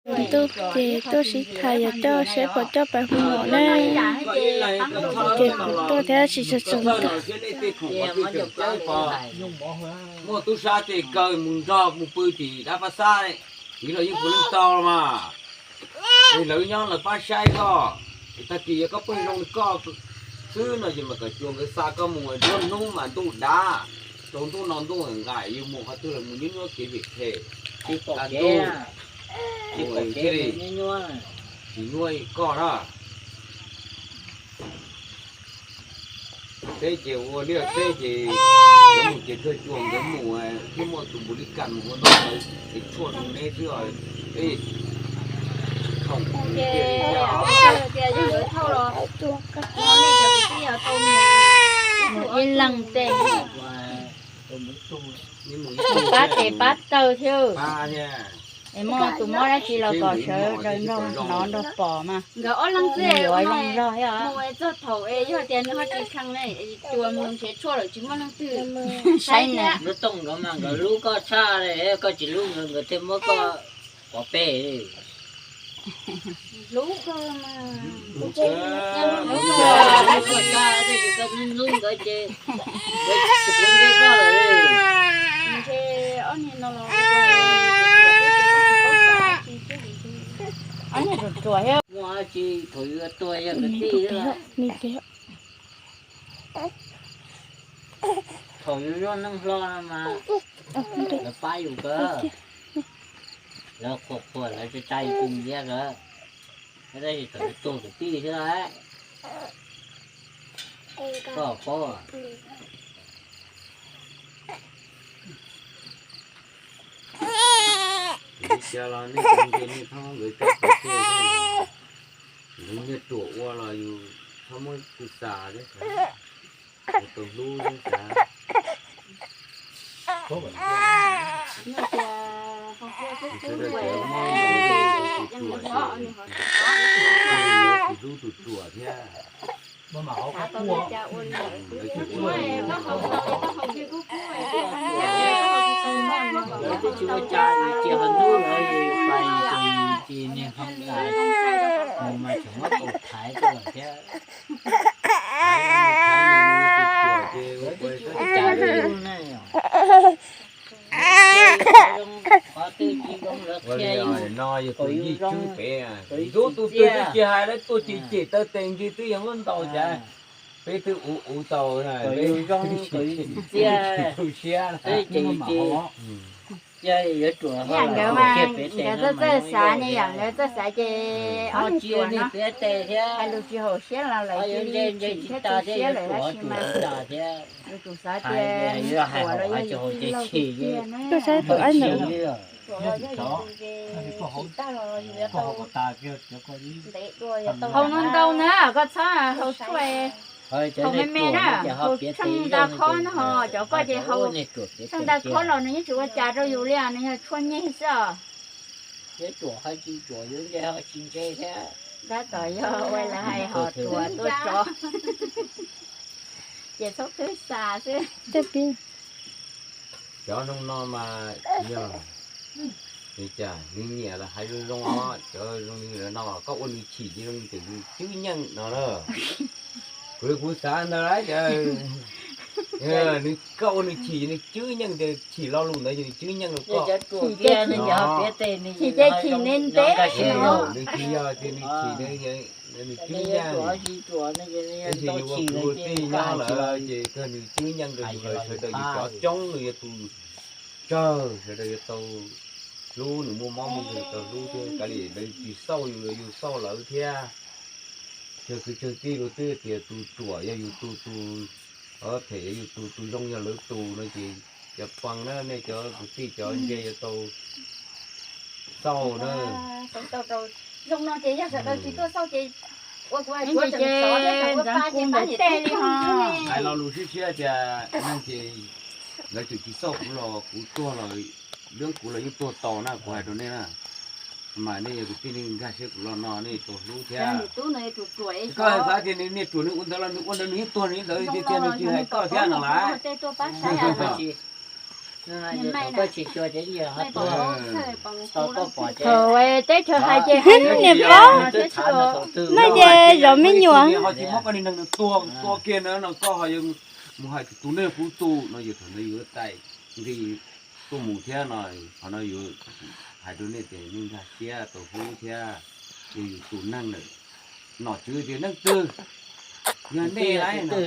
Ntuj ces tuaj sib tham yog coj saib puas coj pab hu mom na. Ces kuv tuaj thiab tsis tshua txog ntuj. Muaj tub sab ces kaw mus nrog mus pw tim dab pab xab, tiv los yeej puav leej tau los mas. Es lawv nyob lawv pab saib koj, tag kis yog koj pheej zoo li koj xwb no ces mam kom cuas nkawd xa koj mus, nruab hnub mas ntuj dav, tsaus ntuj no ntuj nqaim, yus mus qhov twg los mus nyuaj nyuaj kev vim phem. Tsis pom kev, tsis pom kev li, tsis nyuaj koj na. Teb ces ua liaj teb ces nkawd mus ces kawg cuag nkawd mus thiab muaj tus npaum li kas mus ua ntau es tshuaj rau neb xwb os. Tsis khoom tias yog nkawd thauj los nej cov kwv tij tau mus ib leeg tes, pab tes pab taw thiab. Es muaj tus mob dab tsi los kom sawv daws nrog hnov nrog pom mas nkawd ob leeg xwb yuav zoo zog thiab. Mus txog thaum es yog tias nws ho tsis kheev ne, cuas mus nrhiav tshuaj lawm tsis muaj leej twg saib thiab. Lub tooj nkawd mas nkawd hlub koj tshaj li, koj tsis hlub nkawd, nkawd thiaj muab koj pov pem li. Hlub koj mas, hlub koj, hlub koj tshaj, tab sis koj hlub hlub nkawd ces nkawd tsis quav ntsej koj lawm li. Ntshe ob niag no los ob niag ruam ruam thiab. Muaj dab tsi thaum yus tuag yog kwv tij xwb. Thaum yus lub neej hlob no mas lawv pab yus kawg, lawv qhuas qhuas lawv tsa tsa yus tus ntiav kawg, tab sis thaum yus tuag kwv tij xwb lawm. Koj paub. Li cas los nej cov nce nej txhob muab nkawd coj pov tseg thiab. Lawv nyiaj ruam ua los yus txhob muab tus xav thiab, tau hlub thiab xav. Sawv daws cov mob ntau, tus ruam ces, tus hlub tus ruam thiab. Lawv twb tsis ua cas, cia ho ntub lawv pais ces niag hlob ntais mus mas tseem muab kaus thaiv tuaj thiab. Thaiv tus ruam ces ua cas ua li no yog tus yij tswb pem, ntub tus twg twb tsis hais lawv tuaj cem cem taw tes nki twb yog muab ntaus cas. Peb twb ua ua tau na, peb tu siab. Nkawd mas nkawd txawj txawj xav ne yom, nkawd txawj xav ces ob niag ruam no hais lus tsis haum siab los lawv cia li tsim thiab tu siab lawm tab sis mas yus tsum xav tias ruam los yog yus tij laug tus tiag na. Koj saib tus aib ntawd. Hau no ntau na, koj txhob hau tshuaj, hau me me na, hau tsheej nta khob no ho cov koj ces hau tsheej nta khob los nws yeej tsis ua cas rau yus li, nws yog tshuaj nyeg xwb os. Tab tom yog ua lawv hais hom ruam tuaj tso, ces txhob twb xa xwb. Cov zoo no mas yog li cas nws nyiam los hais zoo zoo os, cov zoo li no koj ua nws chim ces zoo li nws cwb nyeej no na. Kuv, kuv xav ntawd lawm, koj ua nws chim ces nws cwb nyeej, ces chim lo lus ntawd ces nws cwb nyeej rau koj. Chim ces chim ntev ntev. Nws tsis yog tias nws chim, nws cwb nyeej. Tab sis yuav ua kwv ua tij nyob lawm ces kawg nws cwb nyeej rau yus lawm, sawv daws yus cov coob nws yuav tus tsawg, sawv daws yuav tau hlub, nws muaj mob muaj nkeeg tau hlub thiab, kav liam lawv tsis xauj yus los yus xauj lawv thiab. Tsawg kwv tsawg tij los twb tias tus ruam yog yus tus, tus phem yog yus tus, tus zoo yog lawv tus no ces cov pog na, nej cov kwv tij cov ntse yuav tau xauj na. Hais lo lus siab siab tias neeg ces lawv tsis txawj kuv los kuv tuag los, lub kuv los yeej tuag tau na, kuv hais rau nej na. Mas nej yog kwv tij nej nkag siab kuv los no nej tau hlub thiab. Koj xav tias niag ruam nws ua ntawd los nws ua ntawd nws yeej tuag nws ntawd tiag tiag, nws tsis hais koj thiab no lawm. Thaum teb chaws hais ces hais niam paub, no ces zov me nyuam. Ho tsis muab koj li neeg tua, tua kiag na no koj ho yuav mus hais tus neeg qub tu no, yog thaum ntawd yus tais nqi tuaj mus thiab no, qhov no yuav hais rau nej tias nej nkag siab tau hlub thiab, yog yus tus neeg lawm. Nom tswv tias neeg twg yog nej lawm no,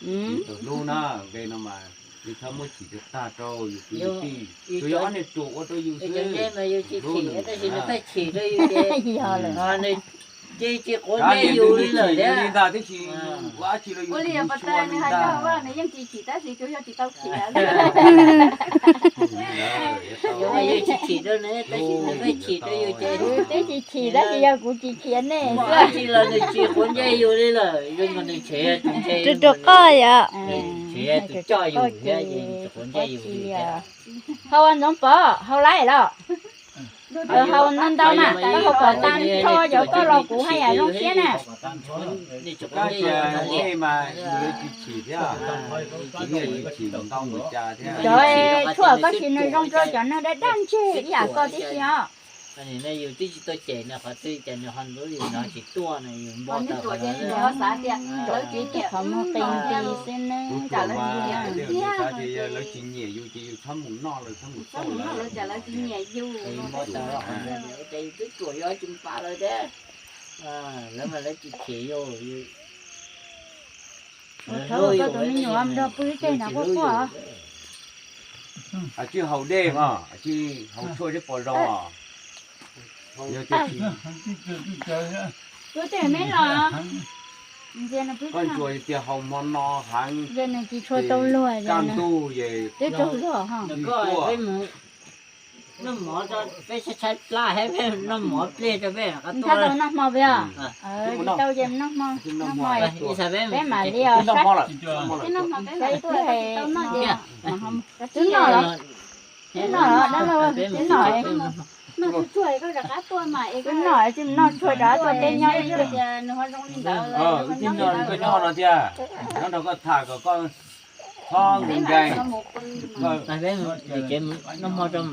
yus tau hlub na, nqe no mas nej txhob muab chim rau tag rau yus kwv yus tij, tsuas yog ob niag ruam ua rau yus xwb. Tab sis nws pheej chim rau yus ces, ces tsis quav ntsej yus li lawm thiab. Ua li pas tas nws hais yog vaj nws yeej tsis chim tab sis tsuas yog tsis tau khiav. Yus mas yus tsis chim rau nws tab sis nws pheej chim rau yus ces, kuv twb tsis chim tab sis yog kuv tsis khiav ne. Ua tsi los nws tsis quav ntsej yus li lawm, zoo nkaus nws ntshe tus ntshe, tus qoj yom, ntshe tus coj yus thiab ces nws tsis quav ntsej yus li thiab. Hau ntxoov pov hau laij los? Hau ntau ntau mas, koj hau kom tag nrho cov koj los kuv haj yam zoo siab na. Cov tshuaj koj siv nws zoo rau cov neeg daj daj ntseg ib yam koj tib si os. Yus twb tsis tau cem nws qhov twg ces nws ho ntxub yus, nws ho tsis tuaj no, yus npau taws qhov no. Qhov muag qi nti xwb ne. Lawv tsis nyiam yus ces yus txhob mus noj lawv, txhob mus txog lawv, lawv tsis nyiam yus. Yus npau taws qhov no ces yus twb tsuas yog tsis npam lawv thiab. Lawv mas lawv tsis chim yus. Thaum koj tus me nyuam nrog pw ib teg no quaj quaj. Tsis haus dej os, tsis haus tshuaj seb puas zoo os. Yog tias tsis, koj ntsuas tias haus hmo no heev, kaj ntug es twb tuaj. Noj mov rau peb tshaib tshaib plab, peb noj mov pliag rau peb. Noj hmo peb os. Tsis tau ces noj hmo, noj hmo. Peb mam li os, saib, saib twb noj los, twb noj los dab laug, twb noj. Twb noj tsis noj tshuaj rov tuaj peb nyob ib pliag. Koj nyob no thiab, nyob nrog koj tham kom koj txhob nkees nkees. Noj hmo rau,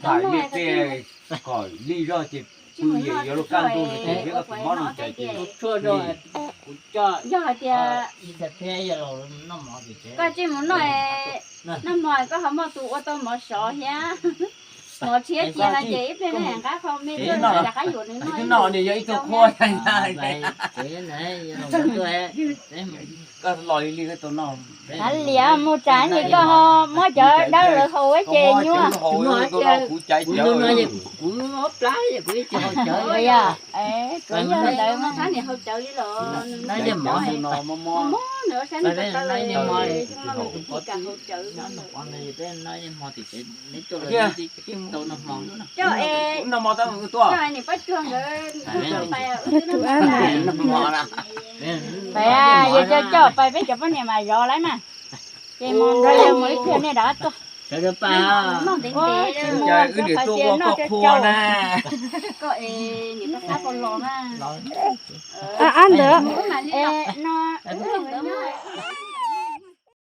tham ib pliag kom lig zog ces pw, yuav luag kaj ntug no ces thiab koj tus mob no ces tshuaj rau. Kuv coj, yog hais tias koj tsis mus noj, noj hmo koj ho muaj tus ua tau mov sov thiab. Mov tshiab cia no ces ib pliag noj qab qhov me tuaj rov qab yuav nws noj. Noj nws yog ib tug qhua. Koj los li li koj tau noj. Kav liam, mus tsam ces koj ho muab cov dawb lawv haus ces nyuaj. Kuv caiv cawv, kuv mob plab kuv tsis haus cawv. Yog, tsuav yog ntawd mas. Tab nim haus cawv li los nws mob, nws ob sab nws taw taw li, zoo no nws kuv tsis kam haus cawv. Coj es, coj es niam Paj Tsuag nkawd tus tais wb twb noj. Pais, yog coj coj pais peb cov poj niam mas zov lawm mas. Ces mus nrog yawg mus ib pliag nej rov qab tuaj. Noj ntev ntev, wb niam tuaj ua koj qhua na. Koj es niam Paj Tsuag los na. Ab ntawd, no,